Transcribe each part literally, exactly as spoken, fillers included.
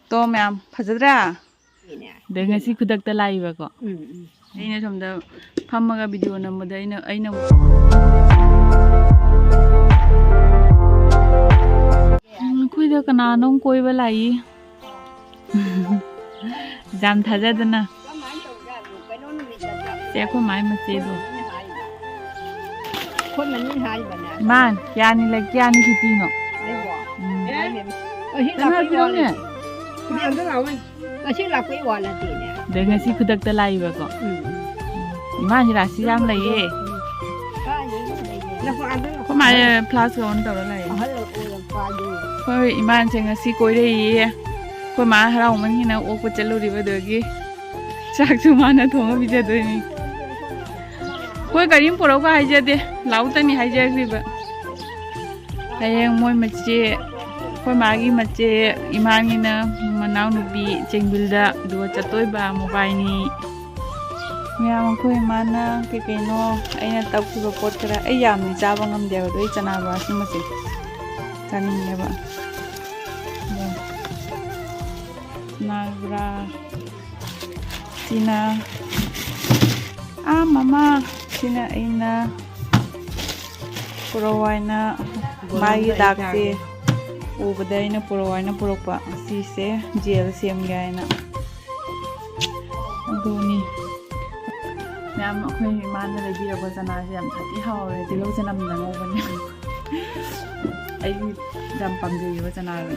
ꯇꯣ ꯃꯌꯥꯝ, ꯐꯖꯗ꯭ꯔꯥ? ꯑꯗꯩ ꯉꯁꯤ ꯈꯨꯗꯛꯇ ꯂꯥꯛꯏꯕꯀꯣ꯫ ꯎꯝ, ꯎꯝ꯫ ꯑꯩꯅ ꯁꯣꯝꯗ ꯐꯝꯃꯒ ꯚꯤꯗꯤꯑꯣ ꯅꯝꯕꯗ ꯑꯩꯅ, ꯑꯩꯅ ꯎꯝ, ꯑꯩꯈꯣꯏꯗ ꯀꯅꯥꯅꯣꯝ ꯀꯣꯏꯕ ꯂꯥꯛꯏ꯫ ꯌꯥꯝ ꯊꯥꯖꯗꯅ꯫ ꯁꯦ, ꯑꯩꯈꯣꯏ ꯃꯥꯏ ꯃꯆꯦꯗꯣ꯫ ꯑꯩꯈꯣꯏ ꯃꯅꯤꯡ ꯍꯥꯏꯕꯅꯦ꯫ ꯏꯃꯥ, ꯀꯌꯥꯅꯤ ꯂꯩ, ꯀꯌꯥꯅꯤ ꯁꯨꯇꯤꯅꯣ? ꯑꯩꯕꯣ? ꯎꯝ꯫ ꯍꯥꯏꯕꯅꯦ꯫ ꯑꯁꯤ ꯀꯩꯅꯣ ꯂꯥꯛꯄꯩ ꯋꯥ ꯍꯥꯏꯕꯤꯔꯝꯅꯦ꯫ ꯂꯩꯇꯦ꯫ ꯉꯁꯤ ꯂꯥꯛꯄꯩ ꯋꯥ ꯅꯠꯇꯦꯅꯦ꯫ ꯑꯗꯩ ꯉꯁꯤ ꯈꯨꯗꯛꯇ ꯂꯥꯛꯏꯕꯀꯣ꯫ ꯎꯝ꯫ ꯏꯃꯥꯁꯤ ꯔꯥꯁꯤ ꯌꯥꯝ ꯂꯩꯌꯦ꯫ ꯀꯥꯏꯗꯩꯅꯣ ꯂꯩꯌꯦ꯫ ꯑꯩꯈꯣꯏ ꯃꯥꯁꯦ ꯐ꯭ꯂꯥꯁꯀ ꯑꯣꯟ ꯇꯧꯔ ꯂꯥꯛꯏ꯫ ꯑꯍꯜ ꯑꯣꯏꯔꯛꯄ ꯍꯥꯏꯗꯨ꯫ ꯑꯩꯈꯣꯏ ꯏꯃꯥꯁꯦ ꯉꯁꯤ ꯀꯣꯏꯔꯛꯏꯌꯦ꯫ ꯑꯩꯈꯣꯏ ꯃꯥ ꯍꯔꯥꯎꯃꯟꯈꯤꯅ ꯑꯣꯛꯄ ꯆꯠꯂꯨꯔꯤꯕ ꯑꯗꯨꯒꯤ꯫ ꯆꯥꯛꯁꯨ ꯃꯥꯅ ꯊꯣꯡꯉ ꯄꯤꯖꯗꯣꯏꯅꯤ꯫ ꯑꯩꯈꯣꯏ ꯀꯔꯤꯝ ꯄꯨꯔꯛꯎꯒ ꯍꯥꯏꯖꯗꯦ, ꯂꯥꯎꯇꯅꯤ ꯍꯥꯏꯖꯈ꯭ꯔꯤꯕ꯫ ꯍꯌꯦꯡ ꯃꯣꯏ ꯃꯆꯦ, ꯑꯩꯈꯣꯏ ꯃꯥꯒꯤ ꯃꯆꯦ ꯏꯃꯥꯒꯤꯅ ꯃꯅꯥꯎꯅꯨꯄꯤ ꯆꯦꯡꯕꯤꯜꯗ ꯑꯗꯨꯒ ꯆꯠꯇꯣꯏꯕ ꯃꯣꯕꯥꯏꯅꯤ꯫ ꯃꯌꯥꯝ ꯑꯩꯈꯣꯏ ꯏꯃꯥꯅ ꯀꯩ ꯀꯩꯅꯣ ꯑꯩꯅ ꯇꯧꯈꯤꯕ ꯄꯣꯠ ꯈꯔ, ꯑꯩ ꯌꯥꯝꯗꯤ ꯆꯥꯕ ꯉꯝꯗꯦꯕ, ꯑꯗꯣ ꯑꯩ ꯆꯅꯥ ꯕꯣꯔꯥ ꯁꯤꯃꯁꯦ ꯆꯥꯅꯤꯡꯉꯦꯕ꯫ ꯑꯗꯣ ꯆꯅꯥ ꯕꯣꯔꯥ ꯁꯤꯅ ꯑꯥ ꯃꯃꯥ, ꯁꯤꯅ ꯑꯩꯅ ꯄꯨꯔꯛꯑꯣ ꯍꯥꯏꯅ ꯃꯥꯒꯤ ꯗꯥꯛꯁꯦ ꯎꯕꯗ ꯑꯩꯅ ꯄꯨꯔꯛꯑꯣ ꯍꯥꯏꯅ ꯄꯨꯔꯛꯄ꯫ ꯁꯤꯁꯦ ꯖꯦꯜ ꯁꯦꯝꯒꯦ ꯍꯥꯏꯅ꯫ ꯑꯗꯨꯅꯤ꯫ ꯃꯌꯥꯝ ꯑꯩꯈꯣꯏ ꯏꯃꯥꯅ ꯂꯩꯕꯤꯔꯛꯄ ꯆꯅꯥꯁꯦ ꯌꯥꯝ ꯁꯥꯊꯤ ꯍꯥꯎꯔꯦ꯫ ꯇꯤꯜꯍꯧ ꯆꯅꯝꯗ ꯉꯧꯕꯅꯦ꯫ ꯑꯩ ꯌꯥꯝ ꯄꯥꯝꯖꯩꯌꯦꯕ ꯆꯅꯥꯗꯣ꯫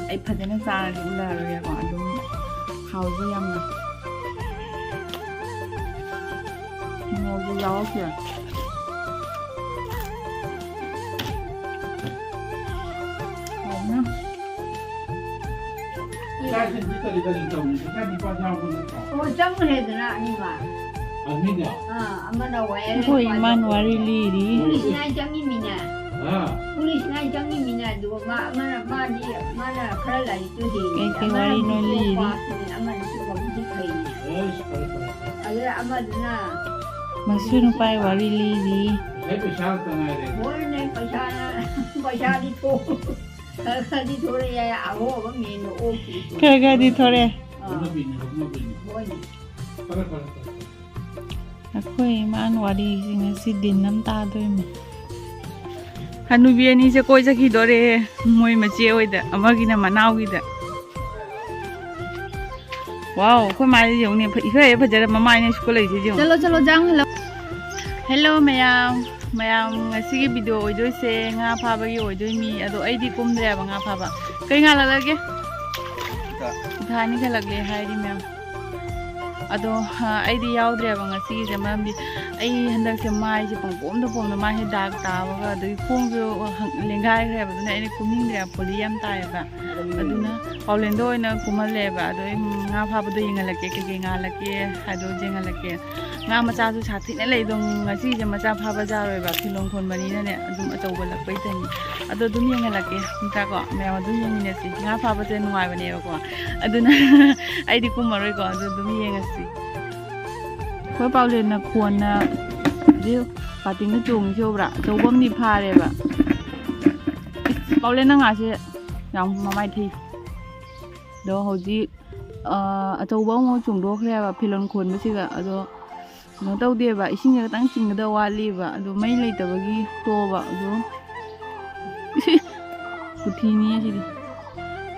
ꯑꯩ ꯐꯖꯅ ꯆꯥꯔꯗꯤ ꯎꯠꯂꯔꯣꯏꯒꯦꯀꯣ꯫ ꯑꯗꯨꯝ ꯍꯥꯎꯖꯩ ꯌꯥꯝꯅ꯫ ꯃꯣꯔꯣꯛꯁꯨ ꯌꯥꯎꯔꯛꯇꯦ꯫ ꯍꯥꯎꯅ꯫ ꯆꯥꯛꯁꯤꯗꯤ ꯀꯔꯤ ꯀꯔꯤ ꯇꯧꯔꯤ? ꯏꯆꯥ ꯅꯤꯄꯥ ꯌꯥꯎꯕ ꯅꯠꯇ꯭ꯔꯣ? ꯑꯣ, ꯆꯪꯈ꯭ꯔꯦꯗꯅ ꯑꯅꯤꯃꯛ꯫ ꯑꯅꯤꯗꯣ? ꯑꯥ, ꯑꯃꯅ ꯋꯥꯌꯔ ꯑꯩꯈꯣꯏ ꯏꯃꯥꯅ ꯋꯥꯔꯤ ꯂꯤꯔꯤ꯫ ꯄꯨꯂꯤꯁꯅ ꯆꯪꯉꯤꯃꯤꯅꯦ꯫ ꯑꯥ꯫ ꯄꯨꯂꯤꯁꯅ ꯆꯪꯉꯤꯃꯤꯅꯦ꯫ ꯑꯗꯨꯒ ꯃꯥ, ꯑꯃꯅ, ꯃꯥꯗꯤ, ꯃꯥꯅ ꯈꯔ ꯂꯥꯏꯔꯤꯛꯇꯣ ꯍꯦꯜꯂꯤ꯫ ꯀꯩ ꯀꯩ ꯑꯃꯅ ꯋꯥꯔꯤꯅꯣ ꯕꯤ ꯑꯦ ꯂꯤꯔꯤ? ꯄꯥꯁꯅꯤ, ꯑꯃꯅꯁꯨ ꯃꯕꯨꯛꯁꯨ ꯐꯩꯅꯦ꯫ ꯑꯁ, ꯐꯔꯦ, ꯐꯔꯦ, ꯐꯔꯦ꯫ ꯑꯗꯨꯗ ꯑꯃꯗꯨꯅ ꯃꯁꯨ ꯅꯨꯄꯥꯒꯤ ꯋꯥꯔꯤ ꯂꯤꯔꯤ꯫ ꯉꯁꯥꯏ ꯄꯩꯁꯥ ꯈꯛꯇ ꯉꯥꯏꯔꯦ꯫ ꯍꯣꯏꯅꯦ, ꯄꯩꯁꯥ, ꯄꯩꯁꯥꯗꯤ ꯊꯣꯛ-, ꯈꯔ ꯈꯔꯗꯤ ꯊꯣꯔꯛꯑꯦ, ꯑꯍꯣꯕ ꯃꯦꯟꯗ ꯑꯣꯛꯈꯤ꯫ ꯈꯔ ꯈꯔꯗꯤ ꯊꯣꯔꯛꯑꯦ꯫ ꯑꯥ, ꯍꯣꯏꯅꯦ꯫ ꯑꯩꯈꯣꯏ ꯏꯃꯥꯟ ꯋꯥꯔꯤꯁꯤ ꯉꯁꯤ ꯗꯤꯟ ꯑꯃ ꯇꯥꯗꯣꯏꯅꯦ꯫ ꯍꯅꯨꯕꯤ ꯑꯅꯤꯁꯦ ꯀꯣꯏ ꯆꯠꯈꯤꯗꯣꯔꯦ, ꯃꯣꯏ ꯃꯆꯦ ꯍꯣꯏꯗ, ꯑꯃꯒꯤꯅ ꯃꯅꯥꯎꯒꯤꯗ꯫ ꯋꯥꯎ, ꯑꯩꯈꯣꯏ ꯃꯥꯁꯦ ꯌꯦꯡꯉꯨꯅꯦ, ꯏꯐ ꯍꯦꯛ ꯐꯖꯔ ꯃꯃꯥꯏꯅ ꯁꯨꯀ ꯂꯩꯁꯦ ꯌꯦꯡꯉꯨ꯫ ꯆꯠꯂꯣ, ꯆꯠꯂꯣ, ꯖꯥꯡ ꯍꯜꯂꯣ꯫ ꯍꯦꯜꯂꯣ ꯃꯌꯥꯝ, ꯃꯌꯥꯝ ꯉꯁꯤꯒꯤ ꯚꯤꯗꯤꯑꯣ ꯑꯣꯏꯗꯣꯏꯁꯦ ꯉꯥ ꯐꯥꯕꯒꯤ ꯑꯣꯏꯗꯣꯏꯅꯤ꯫ ꯑꯗꯣ ꯑꯩꯗꯤ ꯀꯨꯝꯗ꯭ꯔꯦꯕ ꯉꯥ ꯐꯥꯕ꯫ ꯀꯩ ꯉꯥ ꯂꯛꯂꯒꯦ? ꯏꯊꯥꯅꯤ ꯈꯜꯂꯛꯂꯦ ꯍꯥꯏꯔꯤ ꯃꯌꯥꯝ꯫ ꯑꯗꯣ ꯑ, ꯑꯩꯗꯤ ꯌꯥꯎꯗ꯭ꯔꯦꯕ ꯉꯁꯤꯒꯤꯁꯦ, ꯃꯔꯝꯗꯤ ꯑꯩ ꯍꯟꯗꯛꯁꯦ ꯃꯥꯏꯁꯦ ꯄꯪꯄꯣꯝꯗ ꯄꯣꯝꯗ, ꯃꯥꯏꯁꯦ ꯗꯥꯛ ꯇꯥꯕꯒ ꯑꯗꯒꯤ ꯈꯣꯡꯁꯨ ꯂꯦꯡꯒꯥꯏꯈ꯭ꯔꯦꯕ, ꯑꯗꯨꯅ ꯑꯩꯅ ꯀꯨꯝꯅꯤꯡꯗ꯭ꯔꯦꯕ, ꯄꯣꯂꯤ ꯌꯥꯝ ꯇꯥꯏꯌꯦꯕ꯫ ꯑꯗꯨꯅ ꯄꯥꯎꯂꯦꯟꯗ ꯑꯣꯏꯅ ꯀꯨꯝꯍꯜꯂꯦꯕ꯫ ꯑꯗꯣ ꯑꯩ ꯉꯥ ꯐꯥꯕꯗꯣ ꯌꯦꯡꯍꯜꯂꯛꯀꯦ, ꯀꯩꯀꯩ ꯉꯥ ꯂꯛꯀꯦ ꯍꯥꯏꯗꯣ ꯌꯦꯡꯍꯜꯂꯛꯀꯦ꯫ ꯉꯥ ꯃꯆꯥꯁꯨ ꯁꯥꯊꯤꯅ ꯂꯩ꯫ ꯑꯗꯨꯝ ꯉꯁꯤꯁꯦ ꯃꯆꯥ ꯐꯥꯕ ꯌꯥꯔꯣꯏꯕ, ꯐꯤꯂꯣꯡ ꯈꯣꯟꯕꯅꯤꯅꯅꯦ, ꯑꯗꯨꯝ ꯑꯆꯧꯕ ꯂꯛꯄꯩ ꯇꯧꯅꯤ꯫ ꯑꯗꯣ ꯑꯗꯨꯝ ꯌꯦꯡꯍꯜꯂꯛꯀꯦ, ꯅꯠꯇ꯭ꯔꯥꯀꯣ? ꯃꯌꯥꯝ ꯑꯗꯨꯝ ꯌꯦꯡꯃꯤꯟꯅꯁꯤ꯫ ꯉꯥ ꯐꯥꯕꯁꯦ ꯅꯨꯡꯉꯥꯏꯕꯅꯦꯕꯀꯣ, ꯑꯗꯨꯅ ꯑꯩꯗꯤ ꯀꯨꯝꯃꯔꯣꯏꯀꯣ, ꯑꯗꯨ ꯑꯗꯨꯝ ꯌꯦꯡꯉꯁꯤ꯫ ꯑꯩꯈꯣꯏ ꯄꯥꯎꯂꯦꯟꯅ ꯈꯣꯟꯅ ꯍꯧꯖꯤꯛ ꯄꯥꯇꯤꯡꯗ ꯆꯣꯡꯉꯤꯁꯦ ꯎꯕ꯭ꯔꯥ? ꯑꯆꯧꯕ ꯑꯃꯗꯤ ꯐꯥꯔꯦꯕ꯫ ꯏꯁ, ꯄꯥꯎꯂꯦꯟ ꯅꯪ ꯉꯥꯁꯦ ꯌꯥꯝ ꯃꯃꯥꯏ ꯊꯤ꯫ ꯑꯗꯣ ꯍꯧꯖꯤꯛ ꯑꯥ, ꯑꯆꯧꯕ ꯑꯃꯨꯛ ꯆꯣꯡꯊꯣꯛꯈ꯭ꯔꯦꯕ ꯐꯤꯂꯣꯟ ꯈꯣꯟꯕꯁꯤꯒ꯫ ꯑꯗꯣ ꯀꯩꯅꯣ ꯇꯧꯗꯦꯕ, ꯏꯁꯤꯡꯁꯦ ꯈꯤꯇꯪ ꯆꯤꯡꯒꯗꯕ ꯋꯥꯠꯂꯤꯕ꯫ ꯑꯗꯣ ꯃꯩ ꯂꯩꯇꯕꯒꯤ ꯇꯣꯛꯑꯕ꯫ ꯑꯗꯣ ꯀꯨꯊꯤꯅꯤ ꯁꯤꯗꯤ꯫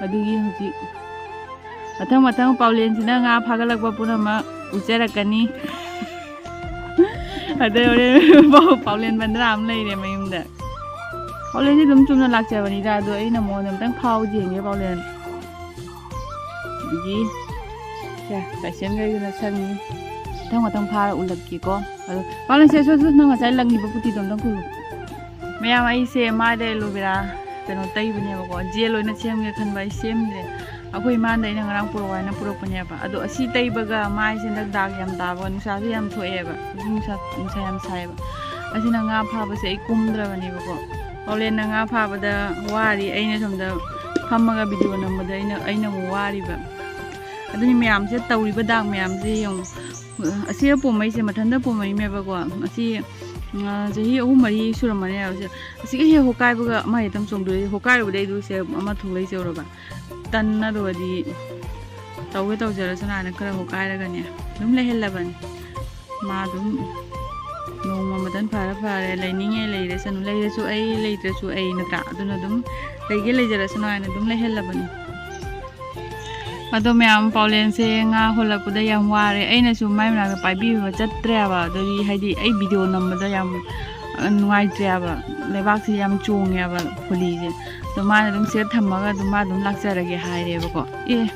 ꯑꯗꯨꯒꯤ ꯍꯧꯖꯤꯛ ꯃꯊꯪ ꯃꯊꯪ ꯄꯥꯎꯂꯦꯟꯁꯤꯅ ꯉꯥ ꯐꯥꯒꯠꯂꯛꯄ ꯄꯨꯝꯅꯃꯛ ꯎꯠꯆꯔꯛꯀꯅꯤ꯫ ꯑꯗꯩ ꯍꯣꯔꯦꯟ ꯄꯥꯎ-, ꯄꯥꯎꯂꯦꯟ ꯕꯟꯗ꯭ꯔꯥ ꯑꯃ ꯂꯩꯔꯦ ꯃꯌꯨꯝꯗ꯫ ꯄꯥꯎꯂꯦꯟꯁꯦ ꯑꯗꯨꯝ ꯆꯨꯝꯅ ꯂꯥꯛꯆꯕꯅꯤꯗ, ꯑꯗꯣ ꯑꯩꯅ ꯃꯉꯣꯟꯗ ꯑꯝꯇꯪ ꯐꯥꯎ ꯌꯦꯡꯒꯦ ꯄꯥꯎꯂꯦꯟ꯫ ꯑꯗꯒꯤ ꯁꯦ, ꯂꯥꯏꯁꯦꯟꯈꯩꯗꯨꯅ ꯁꯪꯉꯤ꯫ ꯃꯊꯪ ꯃꯊꯪ ꯐꯥꯔ ꯎꯠꯂꯛꯀꯦꯀꯣ꯫ ꯑꯗꯣ ꯄꯥꯎꯂꯦꯟꯁꯦ, ꯁꯨ, ꯁꯨ, ꯅꯪ ꯉꯁꯥꯏ ꯂꯪꯈꯤꯕ ꯄꯨꯇꯤꯗꯣ ꯑꯝꯇꯪ ꯈꯨꯜꯂꯨ꯫ ꯃꯌꯥꯝ, ꯑꯩꯁꯦ ꯃꯥꯏꯗ ꯑꯦꯂꯣꯚꯦꯔꯥ ꯀꯩꯅꯣ ꯇꯩꯕꯅꯦꯕꯀꯣ, ꯖꯦꯜ ꯑꯣꯏꯅ ꯁꯦꯝꯒꯦ ꯈꯟꯕ, ꯑꯩ ꯁꯦꯝꯗ꯭ꯔꯦ꯫ ꯑꯩꯈꯣꯏ ꯏꯃꯥꯟꯗ ꯑꯩꯅ ꯉꯔꯥꯡ ꯄꯨꯔꯛꯑꯣ ꯍꯥꯏꯅ ꯄꯨꯔꯛꯄꯅꯦꯕ꯫ ꯑꯗꯣ ꯑꯁꯤ ꯇꯩꯕꯒ ꯃꯥꯏꯁꯦ ꯍꯟꯗꯛ ꯗꯥꯛ ꯌꯥꯝ ꯇꯥꯕ, ꯅꯨꯡꯁꯥꯁꯨ ꯌꯥꯝ ꯊꯣꯛꯑꯦꯕ, ꯍꯧꯖꯤꯛ ꯅꯨꯡꯁꯥ, ꯅꯨꯡꯁꯥ ꯌꯥꯝ ꯁꯥꯏꯌꯦꯕ꯫ ꯑꯁꯤꯅ ꯉꯥ ꯐꯥꯕꯁꯦ ꯑꯩ ꯀꯨꯝꯗ꯭ꯔꯕꯅꯦꯕꯀꯣ꯫ ꯄꯥꯎꯂꯦꯟꯅ ꯉꯥ ꯐꯥꯕꯗ ꯋꯥꯔꯤ, ꯑꯩꯅ ꯁꯣꯝꯗ ꯐꯝꯃꯒ ꯚꯤꯗꯤꯑꯣ ꯅꯝꯕꯗ ꯑꯩꯅ, ꯑꯩꯅ ꯑꯃꯨꯛ ꯋꯥꯔꯤꯕ꯫ ꯑꯗꯨꯅꯤ ꯃꯌꯥꯝꯁꯦ ꯇꯧꯔꯤꯕ ꯗꯥꯛ ꯃꯌꯥꯝꯁꯦ ꯌꯦꯡꯉꯨ꯫ ꯑꯁꯤꯗ ꯄꯣꯝꯃꯛꯏꯁꯦ ꯃꯊꯟꯇ ꯄꯣꯝꯃꯛꯏꯃꯦꯕꯀꯣ꯫ ꯑꯁꯤ ꯆꯍꯤ ꯑꯍꯨꯝ ꯃꯔꯤ ꯁꯨꯔꯝꯃꯅꯤ ꯍꯥꯏꯕꯁꯦ꯫ ꯑꯁꯤꯒ ꯍꯦꯛ ꯍꯣꯀꯥꯏꯕꯒ ꯑꯃ ꯍꯦꯛꯇ ꯆꯣꯡꯗꯣꯏ꯫ ꯍꯣꯀꯥꯏꯔꯨꯕꯗꯩ ꯑꯗꯨꯁꯦ ꯑꯃ ꯊꯣꯛꯂꯛꯏꯁꯦ ꯎꯔꯕ? ꯇꯟ ꯑꯗꯨꯒꯗꯤ ꯇꯧꯒꯦ ꯇꯧꯖꯔꯁꯅꯨ ꯍꯥꯏꯅ ꯈꯔ ꯍꯣꯀꯥꯏꯔꯒꯅꯦ ꯑꯗꯨꯝ ꯂꯩꯍꯜꯂꯕꯅꯤ꯫ ꯃꯥ ꯑꯗꯨꯝ ꯅꯣꯡꯃ ꯃꯇꯟ ꯐꯔ ꯐꯔꯦ, ꯂꯩꯅꯤꯡꯉꯦ ꯂꯩꯔꯁꯅꯨ, ꯂꯩꯔꯁꯨ ꯑꯩ, ꯂꯩꯇ꯭ꯔꯁꯨ ꯑꯩ ꯅꯠꯇ꯭ꯔꯥ? ꯑꯗꯨꯅ ꯑꯗꯨꯝ ꯂꯩꯒꯦ ꯂꯩꯖꯔꯁꯅꯨ ꯍꯥꯏꯅ ꯑꯗꯨꯝ ꯂꯩꯍꯜꯂꯕꯅꯤ꯫ ꯑꯗꯣ ꯃꯌꯥꯝ, ꯄꯥꯎꯂꯦꯟꯁꯦ ꯉꯥ ꯍꯣꯜꯂꯛꯄꯗ ꯌꯥꯝ ꯋꯥꯔꯦ꯫ ꯑꯩꯅꯁꯨ ꯃꯥꯏ ꯃꯅꯥꯛꯇ ꯄꯥꯏꯕꯤꯕ ꯆꯠꯇ꯭ꯔꯦꯕ꯫ ꯑꯗꯨꯗꯤ ꯍꯥꯏꯗꯤ ꯑꯩ ꯚꯤꯗꯤꯑꯣ ꯅꯝꯕꯗ ꯌꯥꯝ, ꯑ, ꯅꯨꯡꯉꯥꯏꯇ꯭ꯔꯦꯕ꯫ ꯂꯩꯕꯥꯛꯁꯦ ꯌꯥꯝ ꯆꯣꯡꯉꯦꯕ, ꯐꯨꯂꯤꯁꯦ꯫ ꯑꯗꯣ ꯃꯥꯅ ꯑꯗꯨꯝ ꯁꯤꯗ ꯊꯝꯃꯒ ꯑꯗꯨꯝ ꯃꯥ ꯑꯗꯨꯝ ꯂꯥꯛꯆꯔꯒꯦ ꯍꯥꯏꯔꯦꯕꯀꯣ꯫ ꯑꯦ,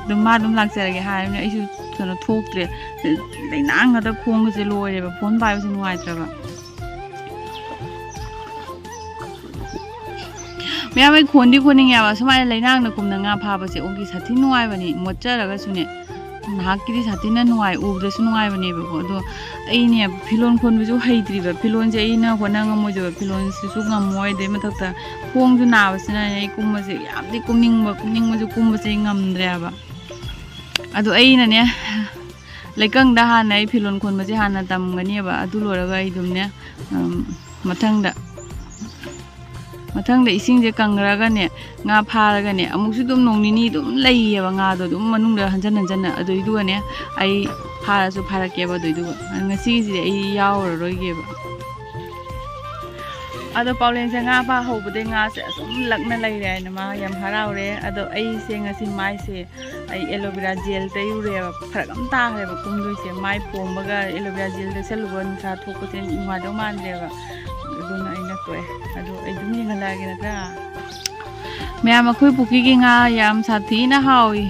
ꯑꯗꯨꯝ ꯃꯥ ꯑꯗꯨꯝ ꯂꯥꯛꯆꯔꯒꯦ ꯍꯥꯏꯔꯕꯅꯤꯅ ꯑꯩꯁꯨ ꯀꯩꯅꯣ ꯊꯣꯛꯇ꯭ꯔꯦ꯫ ꯂꯩꯅꯥꯡꯒꯗ ꯈꯣꯡꯒꯁꯦ ꯂꯣꯏꯔꯦꯕ, ꯐꯣꯟ ꯄꯥꯏꯕꯁꯦ ꯅꯨꯡꯉꯥꯏꯇ꯭ꯔꯕ꯫ ꯃꯌꯥꯝ, ꯑꯩ ꯈꯣꯟꯗꯤ ꯈꯣꯟꯅꯤꯡꯉꯦꯕ꯫ ꯁꯨꯃꯥꯏꯅ ꯂꯩꯅꯥꯡꯅ ꯀꯨꯝꯅ ꯉꯥ ꯐꯥꯕꯁꯦ ꯑꯣꯡꯒꯤ ꯁꯥꯊꯤ ꯅꯨꯡꯉꯥꯏꯕꯅꯤ, ꯃꯣꯠꯆꯔꯒꯁꯨꯅꯦ꯫ ꯉꯥꯏꯍꯥꯛꯀꯤꯗꯤ ꯁꯥꯊꯤꯅ ꯅꯨꯡꯉꯥꯏ, ꯎꯕꯗꯁꯨ ꯅꯨꯡꯉꯥꯏꯕꯅꯦꯕꯀꯣ꯫ ꯑꯗꯣ ꯑꯩꯅꯦ ꯐꯤꯔꯣꯟ ꯈꯣꯟꯕꯁꯨ ꯍꯩꯇ꯭ꯔꯤꯕ, ꯐꯤꯔꯣꯟꯁꯦ ꯑꯩꯅ ꯍꯣꯠꯅ ꯉꯝꯃꯣꯏꯗꯕ, ꯐꯤꯔꯣꯟꯁꯤꯁꯨ ꯉꯝꯃꯣꯏ꯫ ꯑꯗꯩ ꯃꯊꯛꯇ ꯈꯣꯡꯁꯨ ꯅꯥꯕꯁꯤꯅꯅꯦ ꯑꯩ ꯀꯨꯝꯕꯁꯦ ꯌꯥꯝꯗꯤ ꯀꯨꯝꯅꯤꯡꯕ, ꯀꯨꯝꯅꯤꯡꯕꯁꯨ ꯀꯨꯝꯕꯁꯦ ꯑꯩ ꯉꯝꯗ꯭ꯔꯦꯕ꯫ ꯑꯗꯣ ꯑꯩꯅꯅꯦ ꯂꯩꯀꯪꯗ ꯍꯥꯟꯅ ꯑꯩ ꯐꯤꯔꯣꯟ ꯈꯣꯟꯕꯁꯦ ꯍꯥꯟꯅ ꯇꯝꯒꯅꯦꯕ꯫ ꯑꯗꯨ ꯂꯣꯏꯔꯒ ꯑꯩ ꯑꯗꯨꯝꯅꯦ, ꯎꯝ, ꯃꯊꯪꯗ, ꯃꯊꯪꯗ ꯏꯁꯤꯡꯁꯦ ꯀꯪꯈ꯭ꯔꯒꯅꯦ, ꯉꯥ ꯐꯥꯔꯒꯅꯦ, ꯑꯃꯨꯛꯁꯨ ꯑꯗꯨꯝ ꯅꯣꯡ ꯅꯤꯅꯤ ꯑꯗꯨꯝ ꯂꯩꯌꯦꯕ ꯉꯥꯗꯣ ꯑꯗꯨꯝ ꯃꯅꯨꯡꯗ ꯍꯟꯖꯟ ꯍꯟꯖꯟꯅ꯫ ꯑꯗꯨꯏꯗꯨꯒꯅꯦ ꯑꯩ ꯐꯥꯔꯁꯨ ꯐꯥꯔꯛꯀꯦꯕ꯫ ꯑꯗꯨꯏꯗꯨꯒ ꯉꯁꯤꯒꯤꯁꯤꯗꯤ ꯑꯩ ꯌꯥꯎꯔꯔꯣꯏꯒꯦꯕ꯫ ꯑꯗꯣ ꯄꯥꯎꯂꯦꯟꯁꯦ ꯉꯥ ꯐꯥ ꯍꯧꯕꯗꯩ ꯉꯥꯁꯦ ꯑꯁꯨꯝ ꯂꯛꯅ ꯂꯩꯔꯦ ꯍꯥꯏꯅ ꯃꯥ ꯌꯥꯝ ꯍꯔꯥꯎꯔꯦ꯫ ꯑꯗꯣ ꯑꯩꯁꯦ ꯉꯁꯤ ꯃꯥꯏꯁꯦ ꯑꯩ ꯑꯦꯂꯣꯚꯦꯔꯥ ꯖꯦꯜ ꯇꯩꯔꯨꯔꯦꯕ꯫ ꯐꯔꯛ ꯑꯃ ꯇꯥꯈ꯭ꯔꯦꯕ ꯀꯨꯝꯗꯣꯏꯁꯦ꯫ ꯃꯥꯏ ꯄꯣꯝꯕꯒ ꯑꯦꯂꯣꯚꯦꯔꯥ ꯖꯦꯜ ꯇꯩꯁꯜꯂꯨꯕ ꯅꯨꯡꯁꯥ ꯊꯣꯛꯄꯁꯦ ꯅꯨꯡꯉꯥꯏꯗꯧ ꯃꯥꯟꯗ꯭ꯔꯦꯕ꯫ ꯑꯗꯨꯅ ꯑꯩꯅ ꯇꯣꯛꯑꯦ꯫ ꯑꯗꯣ ꯑꯩ ꯑꯗꯨꯝ ꯌꯦꯡꯍꯜꯂꯛꯑꯒꯦ ꯅꯠꯇ꯭ꯔꯥ? ꯃꯌꯥꯝ, ꯑꯩꯈꯣꯏ ꯄꯨꯈ꯭ꯔꯤꯒꯤ ꯉꯥ ꯌꯥꯝ ꯁꯥꯊꯤꯅ ꯍꯥꯎꯏ꯫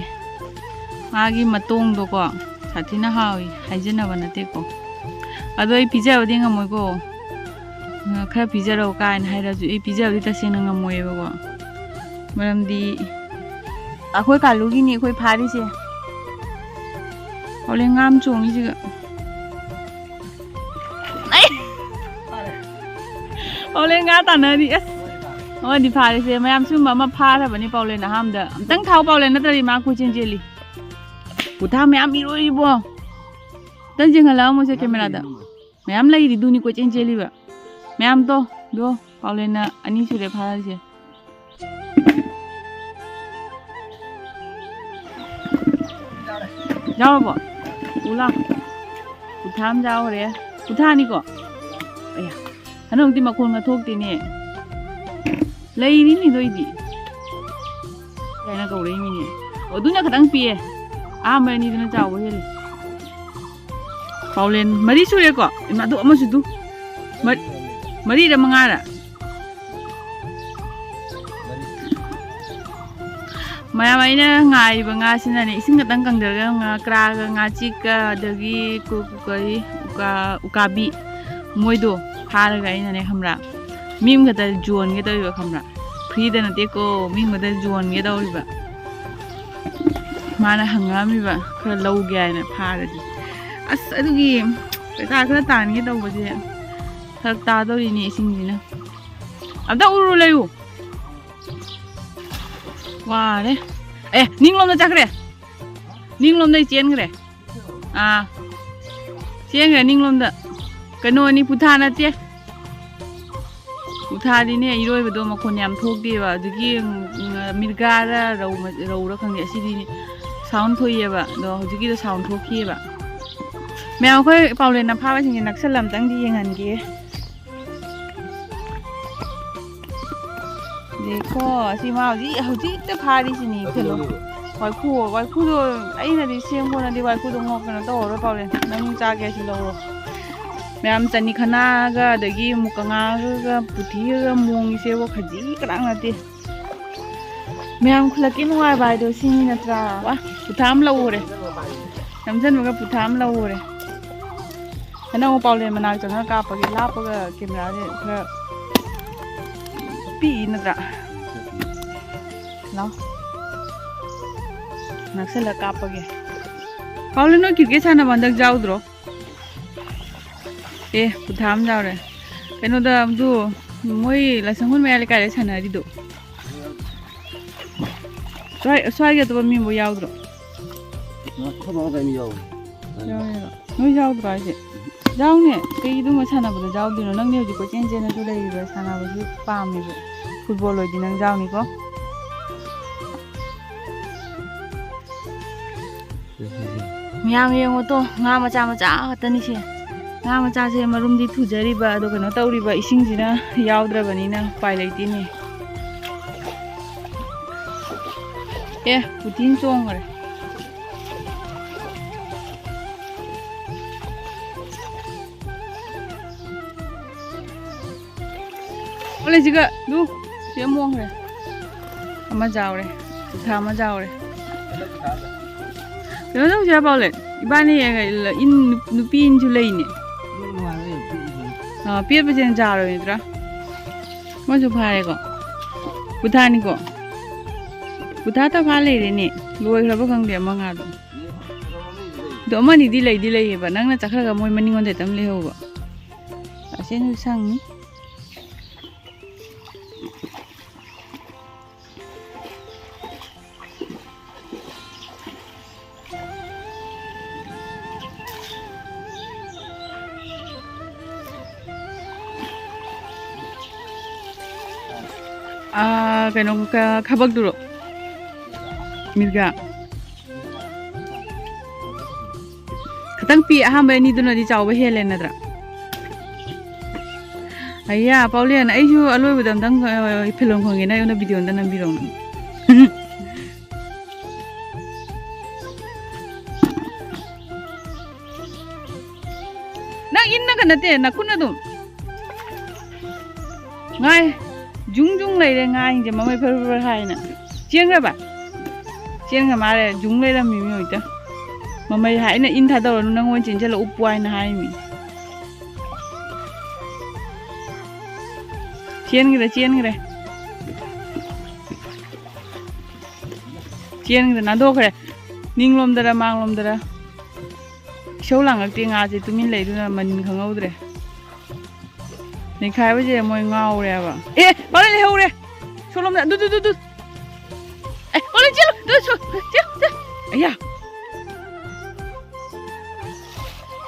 ꯃꯥꯒꯤ ꯃꯇꯣꯡꯗꯣꯀꯣ ꯁꯥꯊꯤꯅ ꯍꯥꯎꯏ, ꯍꯥꯏꯖꯅꯕ ꯅꯠꯇꯦꯀꯣ꯫ ꯑꯗꯣ ꯑꯩ ꯄꯤꯖꯕꯗꯤ ꯉꯝꯃꯣꯏꯀꯣ꯫ ꯈꯔ ꯄꯤꯖꯔꯛꯑꯣ ꯀꯥꯏꯅ ꯍꯥꯏꯔꯁꯨ ꯑꯩ ꯄꯤꯖꯕꯗꯤ ꯇꯁꯦꯡꯅ ꯉꯝꯃꯣꯏꯌꯦꯕꯀꯣ꯫ ꯃꯔꯝꯗꯤ ꯑꯩꯈꯣꯏ ꯀꯥꯂꯨꯒꯤꯅꯤ ꯑꯩꯈꯣꯏ ꯐꯥꯔꯤꯁꯦ꯫ ꯄꯥꯎꯂꯦꯟ ꯉꯥ ꯑꯃ ꯆꯣꯡꯉꯤꯁꯤꯒ꯫ ꯑꯩ! ꯄꯥꯎꯂꯦꯟ ꯉꯥ ꯇꯥꯟꯅꯔꯤ꯫ ꯑꯁ! ꯑꯃꯗꯤ ꯐꯥꯔꯤꯁꯦ꯫ ꯃꯌꯥꯝ ꯁꯤꯒꯨꯝꯕ ꯑꯃ ꯐꯥꯔꯕꯅꯤ ꯄꯥꯎꯂꯦꯟ ꯑꯍꯥꯟꯕꯗ꯫ ꯑꯝꯇꯪ ꯊꯥꯎ ꯄꯥꯎꯂꯦꯟ, ꯅꯠꯇ꯭ꯔꯗꯤ ꯃꯥ ꯀꯣꯏꯆꯦꯟ ꯆꯦꯜꯂꯤ꯫ ꯎꯊꯥ ꯃꯌꯥꯝ ꯏꯔꯣꯏꯔꯤꯕꯣ꯫ ꯑꯝꯇꯪ ꯆꯦꯟꯍꯜꯂꯛꯑꯝꯃꯣꯁꯦ ꯀꯦꯃꯦꯔꯥꯗ꯫ ꯃꯌꯥꯝ ꯂꯩꯔꯤꯗꯨꯅꯤ ꯀꯣꯏꯆꯦꯟ ꯆꯦꯜꯂꯤꯕ꯫ ꯃꯌꯥꯝꯗꯣ, ꯗꯣ, ꯄꯥꯎꯂꯦꯟꯅ ꯑꯅꯤ ꯁꯨꯔꯦ ꯐꯥꯔꯤꯁꯦ꯫ ꯌꯥꯎꯔꯕꯣ? ꯎꯂꯥ꯫ ꯀꯨꯟꯊ꯭ꯔꯥ ꯑꯃ ꯌꯥꯎꯔꯦ꯫ ꯀꯨꯟꯊ꯭ꯔꯥꯅꯤꯀꯣ? ꯑꯌꯥ꯫ ꯍꯟꯗꯛꯇꯤ ꯃꯈꯣꯟꯒ ꯊꯣꯛꯇꯦꯅꯦ꯫ ꯂꯩꯔꯤꯅꯤ ꯅꯣꯏꯗꯤ꯫ ꯀꯥꯏꯅ ꯀꯧꯔꯛꯏ ꯃꯤꯅꯦ꯫ ꯑꯣ, ꯑꯗꯨꯅ ꯈꯇꯪ ꯄꯤꯛꯑꯦ꯫ ꯑꯍꯥꯟꯕ ꯑꯅꯤꯗꯨꯅ ꯆꯥꯎꯕ ꯍꯦꯜꯂꯤ꯫ ꯄꯥꯎꯂꯦꯟ ꯃꯔꯤ ꯁꯨꯔꯦꯀꯣ? ꯏꯃꯥꯗꯣ ꯑꯃꯁꯨ ꯇꯨ꯫ ꯃꯔ-, ꯃꯔꯤꯔ ꯃꯉꯥꯔ? ꯃꯌꯥꯝ ꯑꯩꯅ ꯉꯥꯏꯔꯤꯕ ꯉꯥꯁꯤꯅꯅꯦ, ꯏꯁꯤꯡ ꯈꯛꯇꯪ ꯀꯪꯗꯔꯒ ꯉꯥꯀ꯭ꯔꯥꯒ ꯉꯥꯆꯤꯛꯀ ꯑꯗꯒꯤ ꯀꯨ-, ꯀꯨ-, ꯀꯔꯤ, ꯎꯀꯥ-, ꯎꯀꯥꯕꯤ ꯃꯣꯏꯗꯣ ꯐꯥꯔꯒ ꯑꯩꯅꯅꯦ, ꯈꯪꯕ꯭ꯔꯥ? ꯃꯤ ꯑꯃꯈꯛꯇ ꯌꯣꯟꯒꯦ ꯇꯧꯔꯤꯕ, ꯈꯪꯕ꯭ꯔꯥ? ꯐ꯭ꯔꯤꯗ ꯅꯠꯇꯦꯀꯣ, ꯃꯤ ꯑꯃꯗ ꯌꯣꯟꯒꯦ ꯇꯧꯔꯤꯕ꯫ ꯃꯥꯅ ꯍꯪꯉꯛꯑꯝꯃꯤꯕ ꯈꯔ ꯂꯧꯒꯦ ꯍꯥꯏꯅ ꯐꯥꯔꯗꯤ꯫ ꯑꯁ, ꯑꯗꯨꯒꯤ ꯄꯩꯁꯥ ꯈꯔ ꯇꯥꯟꯒꯦ ꯇꯧꯕꯁꯦ ꯐꯔꯛ ꯇꯥꯗꯧꯔꯤꯅꯦ ꯏꯁꯤꯡꯁꯤꯅ꯫ ꯑꯝꯇ ꯎꯔꯨ ꯂꯩꯌꯨ꯫ ꯋꯥꯔꯦ꯫ ꯑꯦ, ꯅꯤꯡꯂꯣꯝꯗ ꯆꯠꯈ꯭ꯔꯦ꯫ ꯅꯤꯡꯂꯣꯝꯗꯩ ꯆꯦꯟꯈ꯭ꯔꯦ꯫ ꯑꯥ꯫ ꯆꯦꯟꯈ꯭ꯔꯦ ꯅꯤꯡꯂꯣꯝꯗ꯫ ꯀꯩꯅꯣꯅꯤ, ꯄꯨꯊꯥ ꯅꯠꯇꯦ꯫ ꯄꯨꯊꯥꯗꯤꯅꯦ, ꯏꯔꯣꯏꯕꯗꯣ ꯃꯈꯣꯟ ꯌꯥꯝ ꯊꯣꯛꯇꯦꯕ꯫ ꯑꯗꯨꯒꯤ, ꯎꯝ, ꯃꯤꯔꯒꯥꯔ ꯔꯧ-, ꯔꯧꯔ ꯈꯪꯗꯦ꯫ ꯑꯁꯤꯗꯤ sound ꯊꯣꯛꯏꯑꯕ꯫ ꯑꯗꯣ ꯍꯧꯖꯤꯛꯀꯤꯗꯣ sound ꯊꯣꯛꯈꯤꯑꯕ꯫ ꯃꯌꯥꯝ ꯑꯩꯈꯣꯏ ꯄꯥꯎꯂꯦꯟꯅ ꯐꯥꯕꯁꯤꯡꯁꯦ ꯅꯛꯁꯜꯂ ꯑꯝꯇꯪꯗꯤ ꯌꯦꯡꯍꯟꯒꯦ꯫ ꯗꯦꯈꯣ, ꯑꯁꯤ ꯃꯥ ꯍꯧꯖꯤꯛ, ꯍꯧꯖꯤꯛꯇ ꯐꯥꯔꯤꯁꯤꯅꯤ, ꯀꯩꯅꯣ꯫ ꯋꯥꯏꯈꯨ, ꯋꯥꯏꯈꯨꯗꯣ ꯑꯩꯅꯗꯤ ꯁꯦꯝ ꯈꯣꯠꯅꯗꯤ ꯋꯥꯏꯈꯨꯗꯣ ꯉꯣ-, ꯀꯩꯅꯣ ꯇꯧꯔꯔꯣꯏ, ꯄꯥꯎꯂꯦꯟ꯫ ꯅꯪ ꯆꯥꯒꯦ ꯁꯤ ꯂꯧꯔꯣ꯫ ꯃꯌꯥꯝ ꯆꯅꯤ ꯈꯅꯥꯒ ꯑꯗꯒꯤ ꯃꯨꯀꯉꯥꯒ ꯄꯨꯊꯤꯒ ꯃꯣꯡꯉꯤꯁꯦꯕꯣ, ꯈꯖꯤꯛ ꯀꯅꯥ ꯅꯠꯇꯦ꯫ ꯃꯌꯥꯝ ꯈꯨꯂꯛꯀꯤ ꯅꯨꯡꯉꯥꯏꯕ ꯍꯥꯏꯗꯣ ꯁꯤꯅꯤ ꯅꯠꯇ꯭ꯔꯥ? ꯋꯥ, ꯄꯨꯊꯥ ꯑꯃ ꯂꯧꯔꯦ꯫ ꯅꯝꯁꯤꯟꯕꯒ ꯄꯨꯊꯥ ꯑꯃ ꯂꯧꯔꯦ꯫ ꯍꯟꯗꯛ ꯑꯃꯨꯛ ꯄꯥꯎꯂꯦꯟ ꯃꯅꯥꯛ ꯆꯪꯉꯒ ꯀꯥꯞꯄꯒꯦ꯫ ꯂꯥꯞꯄꯒ ꯀꯦꯃꯦꯔꯥꯁꯦ ꯈꯔ ꯄꯤꯛꯏ ꯅꯠꯇ꯭ꯔꯥ? ꯂꯥꯎ꯫ ꯅꯛꯁꯜꯂ ꯀꯥꯞꯄꯒꯦ꯫ ꯄꯥꯎꯂꯦꯟ, ꯅꯣꯏ cricket ꯁꯥꯟꯅꯕ ꯍꯟꯗꯛ ꯌꯥꯎꯗ꯭ꯔꯣ? ꯑꯦ, ꯄꯨꯊꯥ ꯑꯃ ꯌꯥꯎꯔꯦ꯫ ꯀꯩꯅꯣꯗ ꯑꯗꯨ ꯃꯣꯏ ꯂꯥꯏꯁꯪꯈꯣꯜ ꯃꯌꯥ ꯂꯩꯀꯥꯏꯗ ꯁꯥꯟꯅꯔꯤꯗꯣ꯫ ꯁ꯭ꯋꯥꯏ, ꯁ꯭ꯋꯥꯏꯒꯤ ꯑꯇꯣꯞꯄ ꯃꯤ ꯑꯃꯕꯨ ꯌꯥꯎꯗ꯭ꯔꯣ? ꯑꯩꯈꯣꯏ ꯃꯥ ꯀꯩꯅꯣ ꯌꯥꯎꯋꯦ꯫ ꯌꯥꯎꯋꯦꯕ꯫ ꯅꯣꯏ ꯌꯥꯎꯗ꯭ꯔꯣ ꯍꯥꯏꯁꯦ? ꯌꯥꯎꯅꯦ, ꯀꯩꯒꯤꯗꯨꯃ ꯁꯥꯟꯅꯕꯗꯣ ꯌꯥꯎꯗꯣꯏꯅꯣ? ꯅꯪꯗꯤ ꯍꯧꯖꯤꯛ ꯀꯣꯏꯆꯦꯟ ꯆꯦꯟꯅꯁꯨ ꯂꯩꯔꯤꯕ, ꯁꯥꯟꯅꯕꯁꯨ ꯄꯥꯝꯃꯦꯕ꯫ ꯐꯨꯠꯕꯣꯜ ꯑꯣꯏꯗꯤ ꯅꯪ ꯌꯥꯎꯅꯤꯀꯣ꯫ ꯃꯌꯥꯝ ꯌꯦꯡꯉꯣ ꯇꯣ, ꯉꯥ ꯃꯆꯥ ꯃꯆꯥ ꯈꯛꯇꯅꯤꯁꯦ꯫ ꯉꯥ ꯃꯆꯥꯁꯦ ꯃꯔꯨꯝꯗꯤ ꯊꯨꯖꯔꯤꯕ, ꯑꯗꯣ ꯀꯩꯅꯣ ꯇꯧꯔꯤꯕ, ꯏꯁꯤꯡꯁꯤꯅ ꯌꯥꯎꯗ꯭ꯔꯕꯅꯤꯅ ꯎꯄꯥꯏ ꯂꯩꯇꯦꯅꯦ꯫ ꯑꯦ, ꯄꯨꯊꯤꯅ ꯆꯣꯡꯈ꯭ꯔꯦ꯫ ꯑꯣꯂꯦ ꯁꯤꯒ ꯗꯨ, ꯁꯤ ꯑꯃ ꯑꯣꯟꯈ꯭ꯔꯦ꯫ ꯑꯃ ꯆꯥꯎꯔꯦ꯫ ꯄꯨꯊꯥ ꯑꯃ ꯆꯥꯎꯔꯦ꯫ ꯀꯩꯅꯣ ꯇꯧꯁꯤꯔ ꯄꯥꯎꯂꯦ? ꯏꯕꯥꯅꯤ ꯏꯟ, ꯅꯨꯄꯤ ꯏꯟꯁꯨ ꯂꯩꯅꯦ꯫ ꯑꯥ, ꯄꯦꯠꯄꯁꯦ ꯆꯥꯔꯣꯏ ꯅꯠꯇ꯭ꯔꯥ? ꯑꯃꯁꯨ ꯐꯥꯔꯦꯀꯣ꯫ ꯄꯨꯊꯥꯅꯤꯀꯣ꯫ ꯄꯨꯊꯥ ꯇꯐꯥ ꯂꯩꯔꯦꯅꯦ꯫ ꯂꯣꯏꯈ꯭ꯔꯕ ꯈꯪꯗꯦ ꯑꯃ ꯉꯥꯗꯣ꯫ ꯑꯗꯣ ꯑꯃꯅꯤꯗꯤ ꯂꯩꯗꯤ ꯂꯩꯌꯦꯕ꯫ ꯅꯪꯅ ꯆꯠꯈ꯭ꯔꯒ ꯃꯣꯏ ꯃꯅꯤꯡꯂꯣꯝꯗ ꯍꯦꯛꯇ ꯑꯃ ꯂꯩꯍꯧꯕ꯫ ꯑꯁꯦꯟꯁꯨ ꯁꯪꯉꯤ꯫ ꯑꯥ, ꯀꯩꯅꯣ, ꯀ-, ꯈꯕꯛꯇꯨꯔꯣ? ꯃꯤꯔꯒꯥ꯫ ꯈꯤꯇꯪ ꯄꯤ, ꯑꯍꯥꯟꯕ ꯑꯅꯤꯗꯨꯅꯗꯤ ꯆꯥꯎꯕ ꯍꯦꯜꯂꯦ ꯅꯠꯇ꯭ꯔꯥ? ꯑꯌꯥ, ꯄꯥꯎꯂꯦꯟ, ꯑꯩꯁꯨ ꯑꯂꯣꯏꯕꯗ ꯑꯝꯇꯪ, ꯑ, ꯐꯤꯂꯝ ꯈꯪꯒꯦꯅ ꯑꯩꯉꯣꯟꯗ ꯚꯤꯗꯤꯑꯣ ꯑꯝꯇ ꯅꯝꯕꯤꯔꯛꯎꯅꯦ꯫ ꯅꯪ ꯏꯟꯅꯒ ꯅꯠꯇꯦ, ꯅꯈꯨꯠꯅ ꯑꯗꯨꯝ꯫ ꯉꯥꯏ, ꯖꯨꯡ ꯖꯨꯡ ꯂꯩꯔꯦ ꯉꯥꯁꯤꯡꯁꯦ, ꯃꯃꯩ ꯐꯔ ꯐꯔ ꯍꯥꯏꯅ꯫ ꯆꯦꯟꯈ꯭ꯔꯕ? ꯆꯦꯟꯈ꯭ꯔ ꯃꯥꯜꯂꯦ, ꯖꯨꯡ ꯂꯩꯔꯝꯃꯤ ꯃꯤ ꯍꯧꯖꯤꯛꯇ꯫ ꯃꯃꯩ ꯍꯥꯏꯅ ꯏꯟ ꯊꯥꯗꯧꯔꯅꯨ, ꯅꯪꯉꯣꯟꯗ ꯆꯦꯟꯁꯤꯜꯂ ꯎꯞꯄꯨ ꯍꯥꯏꯅ ꯍꯥꯏꯃꯤ꯫ ꯆꯦꯟꯈ꯭ꯔꯦ, ꯆꯦꯟꯈ꯭ꯔꯦ꯫ ꯆꯦꯟꯈ꯭ꯔꯦ, ꯅꯥꯟꯊꯣꯛꯈ꯭ꯔꯦ꯫ ꯅꯤꯡꯂꯣꯝꯗꯔ ꯃꯥꯡꯂꯣꯝꯗꯔ꯫ ꯏꯁꯧ ꯂꯥꯡꯉꯛꯇꯦ, ꯉꯥꯁꯦ ꯇꯨꯃꯤꯟ ꯂꯩꯗꯨꯅ ꯃꯅꯤꯟ ꯈꯪꯍꯧꯗ꯭ꯔꯦ꯫ ꯅꯩꯈꯥꯏꯕꯁꯦ ꯃꯣꯏ ꯉꯥꯎꯔꯦꯕ꯫ ꯑꯦ, ꯃꯔꯣꯏ ꯂꯩꯍꯧꯔꯦ꯫ ꯁꯣꯝꯂꯣꯝꯗ, ꯑꯗꯨ, ꯑꯗꯨ, ꯑꯗꯨ, ꯑꯗꯨ꯫ ꯑꯦ, ꯃꯔꯣꯏ ꯆꯦꯜꯂꯨ꯫ ꯑꯗꯨ, ꯁꯣ-, ꯆꯦꯜ, ꯆꯦꯜ꯫ ꯑꯌꯥ꯫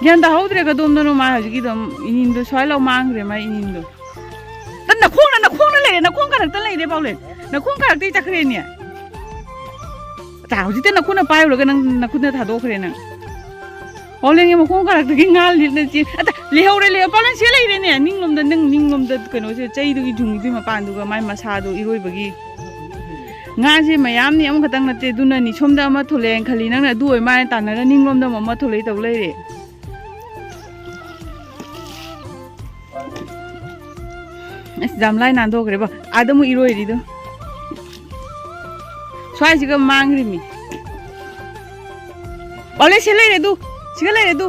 ꯒ꯭ꯌꯥꯟ ꯇꯥꯍꯧꯗ꯭ꯔꯦ ꯀꯗꯣꯝꯗꯅꯣ ꯃꯥ ꯍꯧꯖꯤꯛꯀꯤꯗꯣ꯫ ꯏꯅꯤꯟꯗꯣ ꯁ꯭ꯋꯥꯏ ꯂꯧ ꯃꯥꯡꯈ꯭ꯔꯦ ꯃꯥ ꯏꯅꯤꯟꯗꯣ꯫ ꯅ-, ꯅꯈꯣꯡꯅ, ꯅꯈꯣꯡꯅ ꯂꯩꯔꯦ, ꯅꯈꯣꯡ ꯀꯥꯔꯛꯇ ꯂꯩꯔꯦ ꯄꯥꯎꯂꯦꯟ꯫ ꯅꯈꯣꯡ ꯀꯥꯔꯛꯇꯩ ꯆꯠꯈ꯭ꯔꯦꯅꯦ꯫ ꯑꯠꯆꯥ, ꯍꯧꯖꯤꯛꯇ ꯅꯈꯨꯠꯅ ꯄꯥꯏꯔꯨꯔꯒ ꯅꯪ ꯅꯈꯨꯠꯅ ꯊꯥꯗꯣꯛꯈ꯭ꯔꯦ ꯅꯪ꯫ ꯄꯥꯎꯂꯦꯟꯒꯤ ꯃꯈꯣꯡ ꯀꯥꯔꯛꯇꯒꯤ ꯉꯥ ꯂꯤꯠꯅ ꯆꯦꯟ-, ꯑꯠꯆꯥ, ꯂꯩꯍꯧꯔꯦ, ꯂꯩꯍꯧꯔꯦ꯫ ꯄꯥꯎꯂꯦꯟ ꯁꯤ ꯂꯩꯔꯦꯅꯦ꯫ ꯅꯤꯡꯂꯣꯝꯗ, ꯅꯪ ꯅꯤꯡꯂꯣꯝꯗ ꯀꯩꯅꯣꯁꯦ ꯆꯩꯗꯨꯒꯤ ꯊꯨꯝꯒꯤꯗꯨꯒꯤ ꯃꯄꯥꯟꯗꯨꯒ ꯃꯥꯏ ꯃꯁꯥꯗꯣ ꯏꯔꯣꯏꯕꯒꯤ꯫ ꯉꯥꯁꯦ ꯃꯌꯥꯝꯅꯤ ꯑꯃꯈꯛꯇꯪ ꯅꯠꯇꯦ, ꯑꯗꯨꯅꯅꯤ꯫ ꯁꯣꯝꯗ ꯑꯃ ꯊꯣꯛꯂꯛꯑꯦꯅ ꯈꯜꯂꯤ, ꯅꯪꯅ ꯑꯗꯨ ꯑꯣꯏ ꯃꯥꯜꯂꯦ ꯇꯥꯟꯅꯔ ꯅꯤꯡꯂꯣꯝꯗ ꯑꯃ, ꯑꯃ ꯊꯣꯛꯂꯛꯏ ꯇꯧ ꯂꯩꯔꯦ꯫ ꯑꯁ, ꯖꯥꯝꯂꯥꯏ ꯅꯥꯟꯊꯣꯛꯈ꯭ꯔꯦꯕ꯫ ꯑꯥꯗ ꯑꯃꯨꯛ ꯏꯔꯣꯏꯔꯤꯗꯣ꯫ ꯁ꯭ꯋꯥꯏꯁꯤꯒ ꯃꯥꯡꯈ꯭ꯔꯤꯃꯤ꯫ ꯑꯣꯂꯦ, ꯁꯤ ꯂꯩꯔꯦ ꯑꯗꯨ꯫ ꯁꯤꯒ ꯂꯩꯔꯦ ꯑꯗꯨ꯫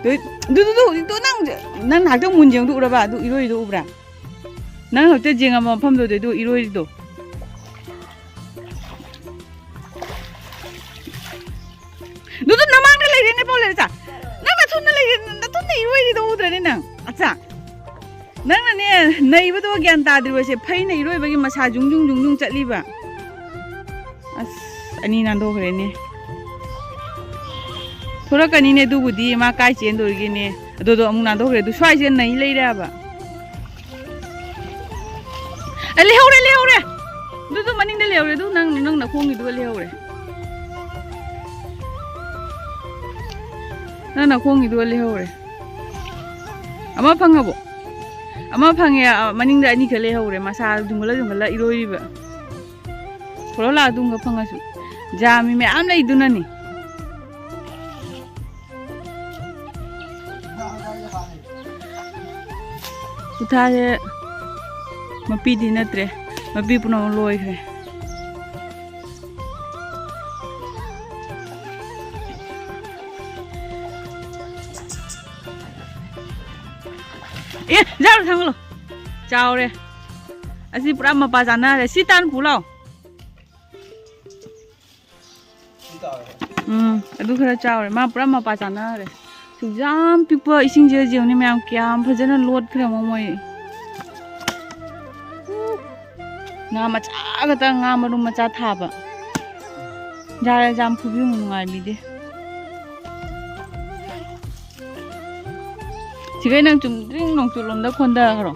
ꯑꯗꯨ, ꯑꯗꯨ, ꯑꯗꯨ, ꯑꯗꯨ ꯅꯪ, ꯅꯪ ꯉꯥꯏꯍꯥꯛꯇꯪ ꯃꯨꯟ ꯌꯦꯡꯗꯣꯛꯎꯔꯕ? ꯑꯗꯨ ꯏꯔꯣꯏꯗꯣ ꯎꯕ꯭ꯔꯥ? ꯅꯪ ꯍꯧꯖꯤꯛꯇ ꯌꯦꯡꯉꯝꯕ ꯃꯐꯝꯗꯨꯗ ꯑꯗꯨ ꯏꯔꯣꯏꯔꯤꯗꯣ꯫ ꯑꯗꯨꯗꯣ ꯅꯃꯥꯡꯗ ꯂꯩꯔꯦꯅꯦ, ꯄꯥꯎꯂꯦꯟ ꯑꯆꯥ꯫ ꯅꯪ ꯅꯊꯨꯟꯗ ꯂꯩꯔꯦ, ꯅꯊꯨꯟꯗ ꯏꯔꯣꯏꯔꯤꯗꯣ ꯎꯗ꯭ꯔꯅꯦ ꯅꯪ? ꯑꯆꯥ꯫ ꯅꯪꯅꯅꯦ, ꯅꯩꯕꯗꯣ ꯒ꯭ꯌꯥꯟ ꯇꯥꯗ꯭ꯔꯤꯕꯁꯦ, ꯐꯩꯅ ꯏꯔꯣꯏꯕꯒꯤ ꯃꯁꯥ ꯖꯨꯡ ꯖꯨꯡ ꯖꯨꯡ ꯖꯨꯡ ꯆꯠꯂꯤꯕ꯫ ꯑꯁ, ꯑꯅꯤ ꯅꯥꯟꯊꯣꯛꯈ꯭ꯔꯦꯅꯦ꯫ ꯊꯣꯔꯛꯀꯅꯤꯅꯦ ꯑꯗꯨꯕꯨꯗꯤ, ꯃꯥ ꯀꯥꯏ ꯆꯦꯟꯗꯣꯔꯤꯒꯦꯅꯦ? ꯑꯗꯨꯗꯣ ꯑꯃꯨꯛ ꯅꯥꯟꯊꯣꯛꯈ꯭ꯔꯦ꯫ ꯑꯗꯨ ꯁ꯭ꯋꯥꯏꯁꯦ ꯅꯩ ꯂꯩꯔꯦꯕ꯫ ꯑꯦ, ꯂꯩꯍꯧꯔꯦ, ꯂꯩꯍꯧꯔꯦ꯫ ꯑꯗꯨꯗꯣ ꯃꯅꯤꯡꯗ ꯂꯩꯍꯧꯔꯦ꯫ ꯑꯗꯨ ꯅꯪ, ꯅꯪ ꯅꯈꯣꯡꯒꯤꯗꯨꯒ ꯂꯩꯍꯧꯔꯦ꯫ ꯅꯪ ꯅꯈꯣꯡꯒꯤꯗꯨꯒ ꯂꯩꯍꯧꯔꯦ꯫ ꯑꯃ ꯐꯪꯉꯕꯣ? ꯑꯃ ꯐꯪꯉꯦ, ꯑ, ꯃꯅꯤꯡꯗ ꯑꯅꯤꯈꯛ ꯂꯩꯍꯧꯔꯦ꯫ ꯃꯁꯥ ꯖꯨꯡꯒꯠꯂ ꯖꯨꯡꯒꯠꯂ ꯏꯔꯣꯏꯔꯤꯕ꯫ ꯊꯣꯔꯛꯂꯥ ꯑꯗꯨꯝꯒ ꯐꯪꯉꯁꯨ꯫ ꯖꯥꯝꯃꯤ ꯃꯌꯥꯝ ꯂꯩꯗꯨꯅꯅꯤ꯫ ꯎꯊꯥꯁꯦ ꯃꯄꯤꯗꯤ ꯅꯠꯇ꯭ꯔꯦ, ꯃꯄꯤ ꯄꯨꯝꯅꯃꯛ ꯂꯣꯏꯈ꯭ꯔꯦ꯫ ꯑꯦ, ꯖꯥꯔꯨ ꯊꯥꯡꯒꯠꯂꯣ꯫ ꯆꯥꯎꯔꯦ꯫ ꯑꯁꯤ ꯄꯨꯔꯥ ꯃꯄꯥ ꯆꯥꯅꯔꯦ꯫ ꯁꯤ ꯇꯥꯟ ꯄꯨ ꯂꯥꯎ꯫ ꯎꯝ, ꯑꯗꯨ ꯈꯔ ꯆꯥꯎꯔꯦ꯫ ꯃꯥ ꯄꯨꯔꯥ ꯃꯄꯥ ꯆꯥꯅꯈ꯭ꯔꯦ꯫ ꯁꯨꯛ ꯌꯥꯝ ꯄꯤꯛꯄ ꯏꯁꯤꯡꯁꯦ ꯌꯦꯡꯉꯨꯅꯦ ꯃꯌꯥꯝ, ꯀꯌꯥꯝ ꯐꯖꯅ ꯂꯣꯠꯈ꯭ꯔꯦ ꯌꯦꯡꯉꯣ ꯃꯣꯏ꯫ ꯎ, ꯉꯥ ꯃꯆꯥ ꯈꯛꯇ, ꯉꯥ ꯃꯔꯨꯝ ꯃꯆꯥ ꯊꯥꯕ꯫ ꯌꯥꯔꯦ, ꯌꯥꯝ ꯐꯨꯕꯤꯌꯨ, ꯅꯨꯡꯉꯥꯏꯕꯤꯗꯦ꯫ ꯁꯤꯈꯩ ꯅꯪ ꯆꯨꯝꯗ꯭ꯔꯤꯡ ꯅꯣꯡꯆꯨꯞꯂꯣꯝꯗ ꯈꯣꯟꯊꯈ꯭ꯔꯣ꯫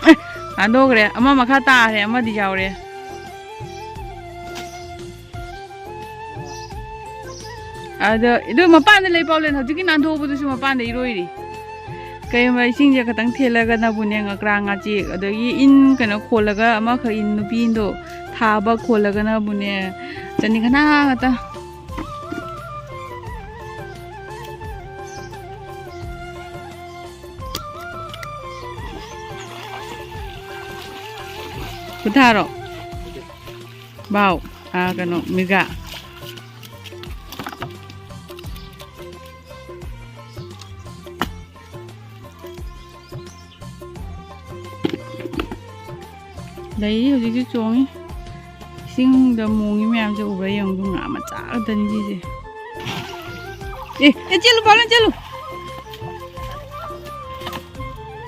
ꯑꯦ, ꯍꯟꯗꯣꯛꯈ꯭ꯔꯦ꯫ ꯑꯃ ꯃꯈꯥ ꯇꯥꯈ꯭ꯔꯦ, ꯑꯃꯗꯤ ꯌꯥꯎꯔꯦ꯫ ꯑꯗꯣ, ꯑꯗꯨ ꯃꯄꯥꯟꯗ ꯂꯩ, ꯄꯥꯎꯂꯦꯟ꯫ ꯍꯧꯖꯤꯛꯀꯤ ꯅꯥꯟꯊꯣꯛꯄꯗꯨꯁꯨ ꯃꯄꯥꯟꯗ ꯏꯔꯣꯏꯔꯤ꯫ ꯀꯩꯒꯨꯝꯕ ꯏꯁꯤꯡꯁꯦ ꯈꯇꯪ ꯊꯦꯜꯂꯒꯅꯕꯨꯅꯦ, ꯉꯀ꯭ꯔꯥ, ꯉꯥꯆꯤꯛ, ꯑꯗꯒꯤ ꯏꯟ ꯀꯩꯅꯣ ꯈꯣꯜꯂꯒ, ꯑꯃꯈꯛ ꯏꯟ ꯅꯨꯄꯤ ꯏꯟꯗꯣ ꯊꯥꯕ ꯈꯣꯜꯂꯒꯅꯕꯨꯅꯦ, ꯆꯠꯅꯤ ꯈꯅꯥ ꯉꯥꯛꯇ꯫ ꯄꯨꯊꯥꯔꯣ꯫ ꯕꯥꯎ꯫ ꯑꯥ, ꯀꯩꯅꯣ, ꯃꯤꯒꯥ꯫ ꯂꯩꯔꯤ, ꯍꯧꯖꯤꯛꯁꯨ ꯆꯣꯡꯉꯤ꯫ ꯏꯁꯤꯡꯗ ꯃꯣꯡꯉꯤ ꯃꯌꯥꯝꯁꯦ ꯎꯕ꯭ꯔꯥ ꯌꯦꯡꯉꯨ, ꯉꯥ ꯃꯆꯥ ꯈꯛꯇꯅꯤ ꯁꯤꯁꯦ꯫ ꯑꯦ, ꯑꯦ, ꯆꯦꯜꯂꯨ, ꯄꯥꯎꯂꯦꯟ, ꯆꯦꯜꯂꯨ꯫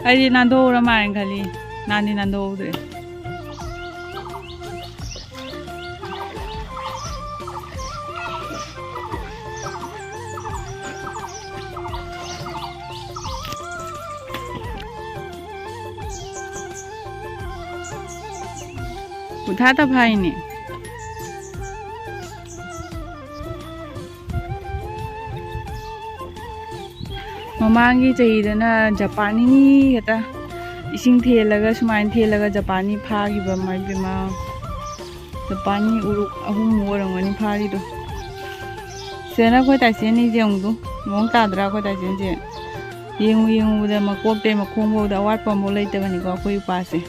ꯑꯩꯗꯤ ꯅꯥꯟꯊꯣꯛꯎꯔ ꯃꯥꯜꯂꯦꯅ ꯈꯜꯂꯤ꯫ ꯅꯥꯟꯗꯤ ꯅꯥꯟꯊꯣꯛꯍꯧꯗ꯭ꯔꯦ꯫ ꯄꯨꯊꯥ ꯇ ꯐꯥꯏꯅꯦ꯫ ꯃꯃꯥꯡꯒꯤ ꯆꯍꯤꯗꯅ ꯖꯄꯥꯟꯅꯤ ꯈꯛꯇ ꯏꯁꯤꯡ ꯊꯦꯜꯂꯒ, ꯁꯨꯃꯥꯏꯅ ꯊꯦꯜꯂꯒ ꯖꯄꯥꯟꯅꯤ ꯐꯥꯈꯤꯕ, ꯃꯥꯏ ꯄꯦꯝꯃ꯫ ꯖꯄꯥꯟꯅꯤ ꯎꯔꯨꯛ ꯑꯍꯨꯝꯃꯨꯛ ꯑꯣꯏꯔꯝꯒꯅꯤ ꯐꯥꯔꯤꯗꯣ꯫ ꯁꯤꯗꯅ ꯑꯩꯈꯣꯏ ꯇꯥꯏꯁꯦꯟꯅꯤ ꯌꯦꯡꯉꯨꯗꯣ꯫ ꯃꯑꯣꯡ ꯇꯥꯗ꯭ꯔꯥ ꯑꯩꯈꯣꯏ ꯇꯥꯏꯁꯦꯟꯁꯦ? ꯌꯦꯡꯉꯨ ꯌꯦꯡꯉꯨꯕꯗ ꯃꯀꯣꯛꯇꯩ ꯃꯈꯣꯡꯐꯥꯎꯗ ꯑꯋꯥꯠꯄ ꯑꯃꯐꯥꯎ ꯂꯩꯇꯕꯅꯤꯀꯣ ꯑꯩꯈꯣꯏ ꯎꯄꯥꯁꯦ꯫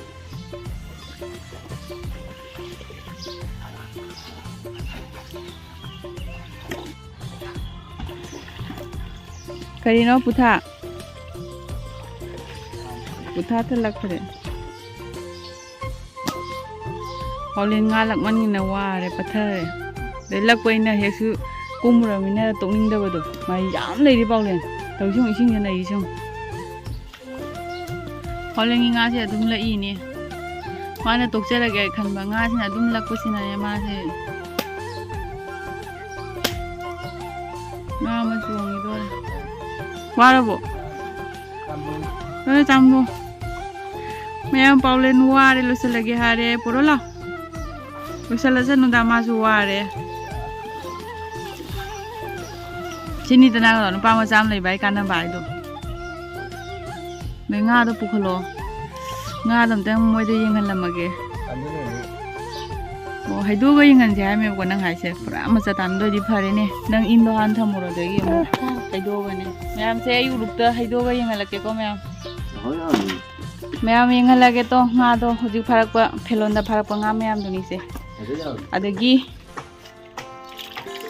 ꯀꯔꯤꯅꯣ ꯄꯨꯊꯥ? ꯄꯨꯊꯥ ꯊꯜꯂꯛꯈ꯭ꯔꯦ꯫ ꯄꯥꯎꯂꯦꯟ ꯉꯥ ꯂꯛꯃꯟꯒꯤꯅ ꯋꯥꯔꯦ, ꯄꯠꯊꯔꯦ꯫ ꯑꯗꯩ ꯂꯛꯄ ꯑꯩꯅ ꯍꯦꯛꯁꯨ ꯀꯨꯝꯃꯨꯔꯃꯤꯅ ꯇꯣꯛꯅꯤꯡꯗꯕꯗꯣ꯫ ꯃꯥ ꯌꯥꯝ ꯂꯩꯔꯤ ꯄꯥꯎꯂꯦꯟ꯫ ꯇꯧꯔꯤꯁꯤ ꯌꯦꯡꯉꯨ, ꯏꯁꯤꯡꯁꯦ ꯅꯩꯔꯤꯁꯤ ꯌꯦꯡꯉꯨ꯫ ꯄꯥꯎꯂꯦꯟꯒꯤ ꯉꯥꯁꯦ ꯑꯗꯨꯝ ꯂꯛꯏꯅꯦ꯫ ꯃꯥꯅ ꯇꯣꯛꯆꯔꯒꯦ ꯈꯟꯕ ꯉꯥꯁꯤꯅ ꯑꯗꯨꯝ ꯂꯛꯄꯁꯤꯅꯅꯦ ꯃꯥꯁꯦ꯫ ꯉꯥ ꯑꯃ ꯆꯣꯡꯉꯤꯗꯣ꯫ ꯋꯥꯔꯕꯣ? ꯂꯣꯏ ꯆꯥꯝꯃꯣ꯫ ꯃꯌꯥꯝ ꯄꯥꯎꯂꯦꯟ ꯋꯥꯔꯦ, ꯂꯣꯏꯁꯤꯜꯂꯒꯦ ꯍꯥꯏꯔꯦ꯫ ꯄꯨꯔꯣ ꯂꯥꯎ꯫ ꯂꯣꯏꯁꯤꯜꯂꯁꯅꯨꯗ, ꯃꯥꯁꯨ ꯋꯥꯔꯦ꯫ ꯁꯤꯅꯤꯗꯅ ꯅꯨꯄꯥ ꯃꯆꯥ ꯑꯃ ꯂꯩꯕ ꯍꯥꯏ ꯀꯥꯟꯅꯕ ꯍꯥꯏꯗꯣ꯫ ꯅꯣꯏ ꯉꯥꯗꯣ ꯄꯨꯈꯠꯂꯣ꯫ ꯉꯥꯗꯣ ꯑꯝꯇꯪ ꯃꯣꯏꯗ ꯌꯦꯡꯍꯜꯂꯝꯃꯒꯦ꯫ ꯑꯣ, ꯍꯩꯗꯣꯛꯑꯒ ꯌꯦꯡꯍꯟꯁꯦ ꯍꯥꯏꯔꯝꯃꯦꯕꯀꯣ ꯅꯪ ꯍꯥꯏꯁꯦ꯫ ꯄꯨꯔꯥ ꯃꯆꯥ ꯇꯥꯟꯗꯣꯏꯗꯤ ꯐꯔꯦꯅꯦ꯫ ꯅꯪ ꯏꯟꯗꯣ ꯍꯥꯟꯅ ꯊꯝꯃꯨꯔꯣ, ꯑꯗꯒꯤ ꯑꯃꯨꯛ ꯍꯩꯗꯣꯛꯑꯒꯅꯦ꯫ ꯃꯌꯥꯝꯁꯦ ꯑꯩ ꯎꯔꯨꯛꯇ ꯍꯩꯗꯣꯛꯑꯒ ꯌꯦꯡꯍꯜꯂꯛꯀꯦꯀꯣ ꯃꯌꯥꯝ꯫ ꯍꯣꯏ, ꯌꯥꯅꯤ꯫ ꯃꯌꯥꯝ ꯌꯦꯡꯍꯜꯂꯒꯦ ꯇꯣ, ꯉꯥꯗꯣ ꯍꯧꯖꯤꯛ ꯐꯥꯔꯛꯄ, ꯐꯦꯂꯣꯟꯗ ꯐꯥꯔꯛꯄ ꯉꯥ ꯃꯌꯥꯝꯗꯨꯅꯤꯁꯦ꯫ ꯑꯗꯨ ꯌꯥꯅꯤ꯫ ꯑꯗꯒꯤ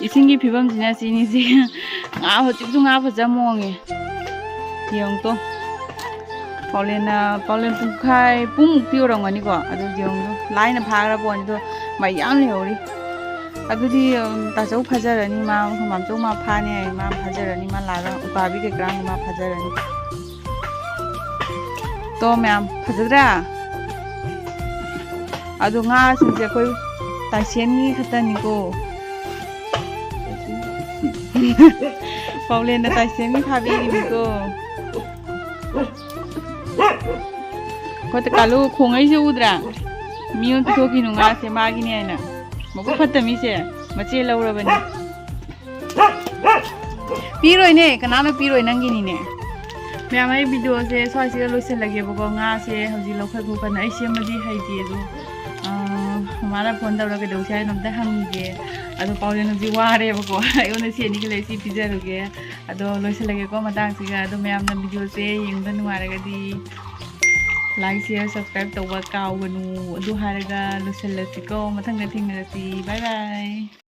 ꯏꯁꯤꯡꯒꯤ ꯐꯤꯕꯝꯁꯤꯅ ꯁꯤꯅꯤꯁꯦ꯫ ꯉꯥ ꯍꯧꯖꯤꯛꯁꯨ ꯉꯥ ꯐꯖ ꯃꯣꯡꯉꯦ꯫ ꯌꯦꯡꯉꯨ ꯇꯣ꯫ ꯄꯥꯎꯂꯦꯟꯅ, ꯄꯥꯎꯂꯦꯟ ꯄꯨꯡꯈꯥꯏ, ꯄꯨꯡꯃꯨꯛꯇꯤ ꯑꯣꯏꯔꯝꯒꯅꯤꯀꯣ꯫ ꯑꯗꯨ ꯌꯦꯡꯉꯨ, ꯂꯥꯏꯅ ꯐꯥꯈ꯭ꯔ ꯄꯣꯠꯅꯤ꯫ ꯑꯗꯣ ꯃꯌꯥꯝ ꯂꯩꯍꯧꯔꯤ꯫ ꯑꯗꯨꯗꯤ, ꯎꯝ, ꯇꯥꯆꯧ ꯐꯥꯖꯔꯅꯤ꯫ ꯃꯥ, ꯃꯥꯝꯆꯧ ꯃꯥ ꯐꯥꯅꯤ ꯍꯥꯏ꯫ ꯃꯥ ꯐꯥꯖꯔꯅꯤ꯫ ꯃꯥ ꯂꯥꯛꯑꯒ ꯎꯀꯥꯕꯤ ꯀꯩꯀꯥ ꯃꯥ ꯐꯥꯖꯔꯅꯤ꯫ ꯇꯣ ꯃꯌꯥꯝ, ꯐꯖꯗ꯭ꯔꯥ? ꯑꯗꯣ ꯉꯥꯁꯤꯡꯁꯦ ꯑꯩꯈꯣꯏ ꯇꯥꯏꯁꯦꯟꯒꯤ ꯈꯛꯇꯅꯤꯀꯣ꯫ ꯄꯥꯎꯂꯦꯟꯅ ꯇꯥꯏꯁꯦꯟꯒꯤ ꯐꯥꯕꯤꯔꯤꯅꯤꯀꯣ꯫ ꯑꯩꯈꯣꯏ ꯀꯥꯂꯨ ꯈꯣꯡꯉꯩꯁꯦ ꯎꯗ꯭ꯔꯥ? ꯃꯤꯉꯣꯟ ꯄꯤꯊꯣꯛꯈꯤꯅꯨ, ꯉꯥꯁꯦ ꯃꯥꯒꯤꯅꯦ ꯍꯥꯏꯅ꯫ ꯃꯕꯨꯛ ꯐꯠꯇ ꯃꯤꯁꯦ ꯃꯆꯦ ꯂꯧꯔꯕꯅꯤ꯫ ꯄꯤꯔꯣꯏꯅꯦ, ꯀꯅꯥꯅ ꯄꯤꯔꯣꯏ? ꯅꯪꯒꯤꯅꯤꯅꯦ꯫ ꯃꯌꯥꯝ, ꯑꯩ ꯚꯤꯗꯤꯑꯣꯁꯦ ꯁ꯭ꯋꯥꯏꯁꯤꯒ ꯂꯣꯏꯁꯤꯜꯂꯒꯦꯕꯀꯣ꯫ ꯉꯥꯁꯦ ꯍꯧꯖꯤꯛ ꯂꯧꯈꯠ ꯈꯣꯠꯀꯠꯅ ꯑꯩ ꯁꯦꯝꯕꯗꯤ ꯍꯩꯇꯦ, ꯑꯗꯣ, ꯑꯥ, ꯃꯃꯥꯅ ꯐꯣꯟ ꯇꯧꯔ ꯀꯩꯗꯧꯁꯦ ꯍꯥꯏꯅꯣ ꯑꯝꯇ ꯍꯪꯒꯦ꯫ ꯑꯗꯣ ꯄꯥꯎꯂꯦꯟ ꯍꯧꯖꯤꯛ ꯋꯥꯔꯦꯕꯀꯣ꯫ ꯑꯩꯉꯣꯟꯗ ꯁꯤ ꯑꯅꯤꯒ ꯂꯩ, ꯁꯤ ꯄꯤꯖꯔꯨꯒꯦ꯫ ꯑꯗꯣ ꯂꯣꯏꯁꯤꯜꯂꯒꯦꯀꯣ ꯃꯇꯥꯡꯁꯤꯒ꯫ ꯑꯗꯣ ꯃꯌꯥꯝꯅ ꯚꯤꯗꯤꯑꯣꯁꯦ ꯌꯦꯡꯕꯗ ꯅꯨꯡꯉꯥꯏꯔꯒꯗꯤ like, share, subscribe ꯇꯧꯕ ꯀꯥꯎꯒꯅꯨ꯫ ꯑꯗꯨ ꯍꯥꯏꯔꯒ ꯂꯣꯏꯁꯤꯜꯂꯁꯤꯀꯣ꯫ ꯃꯊꯪꯗ ꯊꯦꯡꯅꯔꯁꯤ꯫ Bye bye꯫